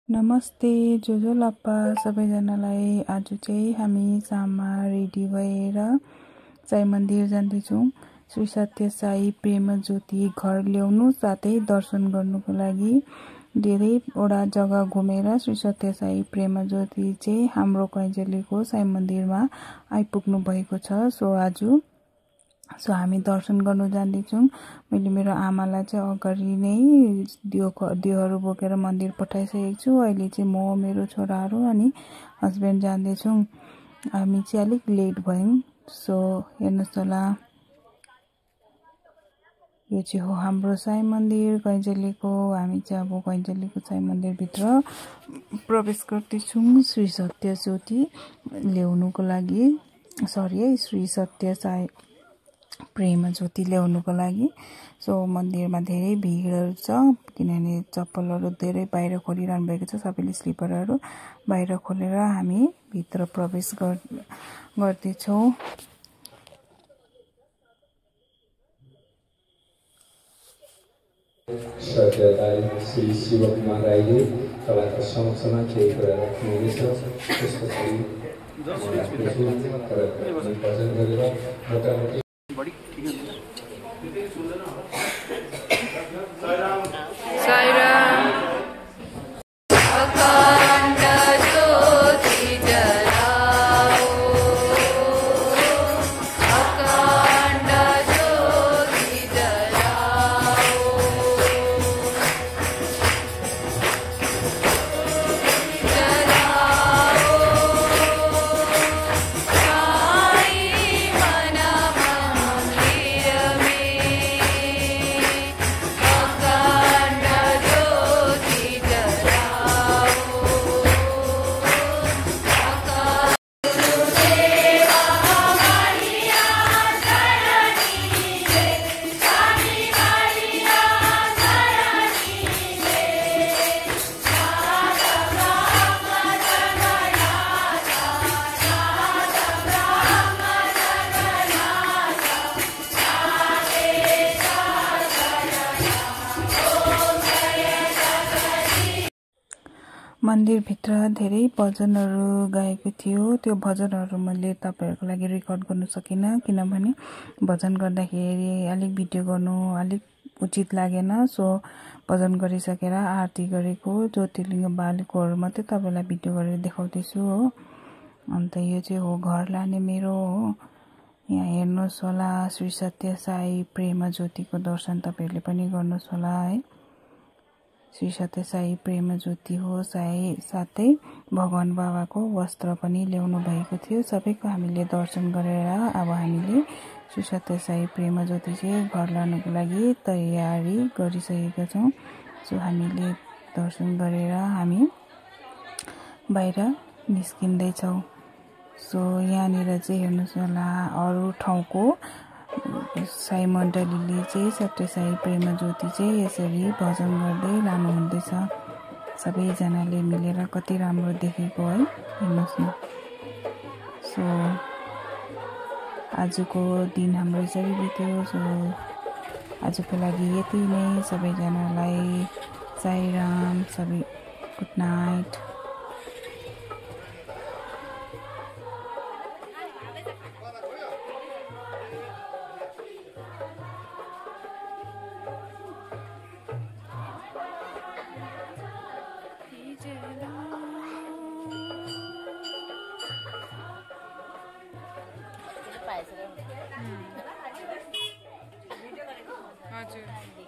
नमस्ते जोजोलाप्पा सबैजनालाई। आज चाहिँ हामी सामा रेडी भएर साई मन्दिर जाँदैछौँ। श्री सत्य साई प्रेम ज्योति घर ल्याउनु साथै दर्शन गर्नुको लागि धेरैवटा जग्गा घुमेर श्री सत्य साई प्रेम ज्योति चाहिँ हाम्रो कैँजलीको साई मन्दिरमा आइपुग्नु भएको छ। सो हामी दर्शन गर्नु जाँदैछौँ। मैले मेरो आमालाई चाहिँ अगाडि नै दियोहरू बोकेर मन्दिर पठाइसकेको छु। अहिले चाहिँ म, मेरो छोराहरू अनि हस्बेन्ड जाँदैछौँ। हामी चाहिँ अलिक लेट भयौँ। सो हेर्नुहोस् होला, यो चाहिँ हो हाम्रो साई मन्दिर कैँजलीको। हामी चाहिँ अब कैँजलीको साई मन्दिरभित्र प्रवेश गर्दैछौँ श्री सत्य ज्योति ल्याउनुको लागि। श्री सत्य साई प्रेम ज्योति ल्याउनुको लागि। सो मन्दिरमा धेरै भिडहरू छ, किनभने चप्पलहरू धेरै बाहिर खोलिरहनु भएको छ। सबैले स्लिपरहरू बाहिर खोलेर हामी भित्र प्रवेश गर्दैछौँ। श्री शिवकुमार राईले तपाईँको समक्षमा केही कुरा राख्नुहुनेछ। त्यसपछि भजन गरेर मोटामोटी मन्दिरभित्र धेरै भजनहरू गाएको थियो। त्यो भजनहरू मैले तपाईहरुको लागि रेकर्ड गर्न सकिनँ, किनभने भजन गर्दाखेरि अलिक भिडियो गर्नु अलिक उचित लागेन। सो भजन गरिसकेर आरती गरेको ज्योतिर्लिङ्ग बालेकोहरू मात्रै तपाईलाई भिडियो गरेर देखाउँदैछु हो। अन्त यो चाहिँ हो घर लाने मेरो हो। यहाँ हेर्नुहोस् होला, श्री सत्य साई प्रेम ज्योतिको दर्शन तपाईहरुले पनि गर्नुहोस् होला है। श्री सत्य साई प्रेम ज्योति हो। साथै भगवान बाबाको वस्त्र पनि ल्याउनु भएको थियो। सबैको हामीले दर्शन गरेर अब हामीले श्री सत्य साई प्रेम ज्योति चाहिँ घर लानुको लागि तयारी गरिसकेका छौँ। सो हामीले दर्शन गरेर हामी बाहिर निस्किँदैछौँ। सो यहाँनिर चाहिँ हेर्नुहोस् होला, अरू ठाउँको साई मण्डलीले चाहिँ सत्य साई प्रेम ज्योति चाहिँ यसरी भजन गर्दै लानु हुँदैछ। सबैजनाले मिलेर कति राम्रो देखेको है, हेर्नुहोस् न। सो आजको दिन हाम्रो यसरी बित्यो। सो आजको लागि यति नै। सबैजनालाई साई राम, सबै गुड नाइट। हजुर।